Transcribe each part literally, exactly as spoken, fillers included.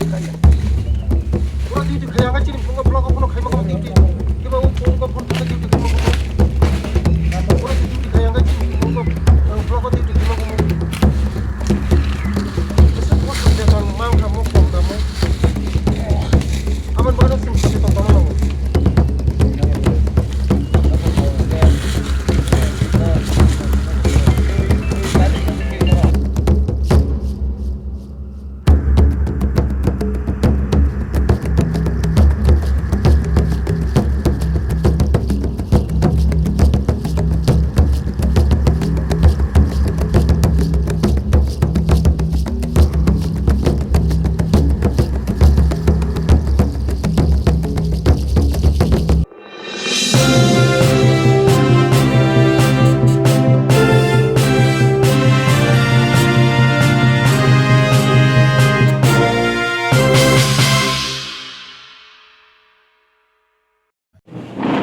Pura duty khaya kha chini phungo block o phano khaima kha duty. Kiba o phungo phone thangkhe duty khaima kha. Pura duty khaya kha chini phungo, uh, block o duty khaima kha. Ese post de tong mang kha mo kom da mo. Aban bana sum sum tong tong mo.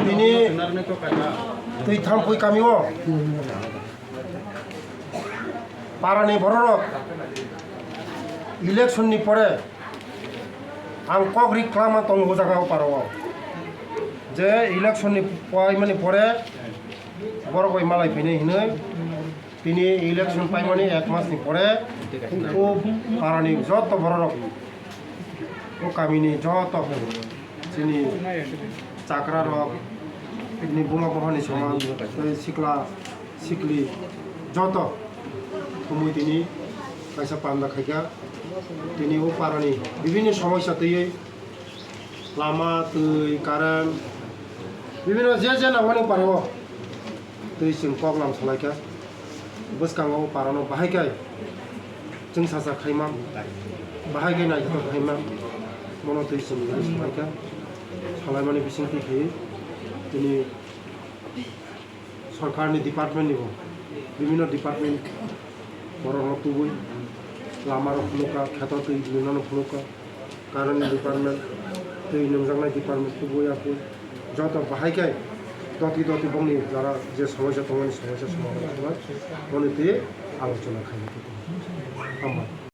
Tini Twithampui kami o parani bororok election ni pore ang kok ri kwlama tongo o jaga o para o. Je election ni paimani pore borok bai malai phinai hinwi tini election paimani ek mas ni pore o parani joto bororok o kamini joto chini chakra rok, tini buma bohani soman, tei sikla sikli joto thumui tini kaisa panda khaikha. Tini o parani bibinno somosya twiwi lama, twi, current, bibinno je je nangmani o para o twi chwng kok lam salaikha. Bwskango o parano bahai khe chwngsacha khaima, bahai khe naithotok khaima, bono twi chwng salaikha. Salaimani bisingtwi khe tini sorkarni department ni bo, bibinno department borok rok tubui lama rok phunukha, kheto twi rinani phunukha, current ni department, twi nungjaknai department tubui akui joto bahai khe doti doti bongni jara je somosya tongmani somosya somadhan khaima, boni twi alochona khaima. Hambai.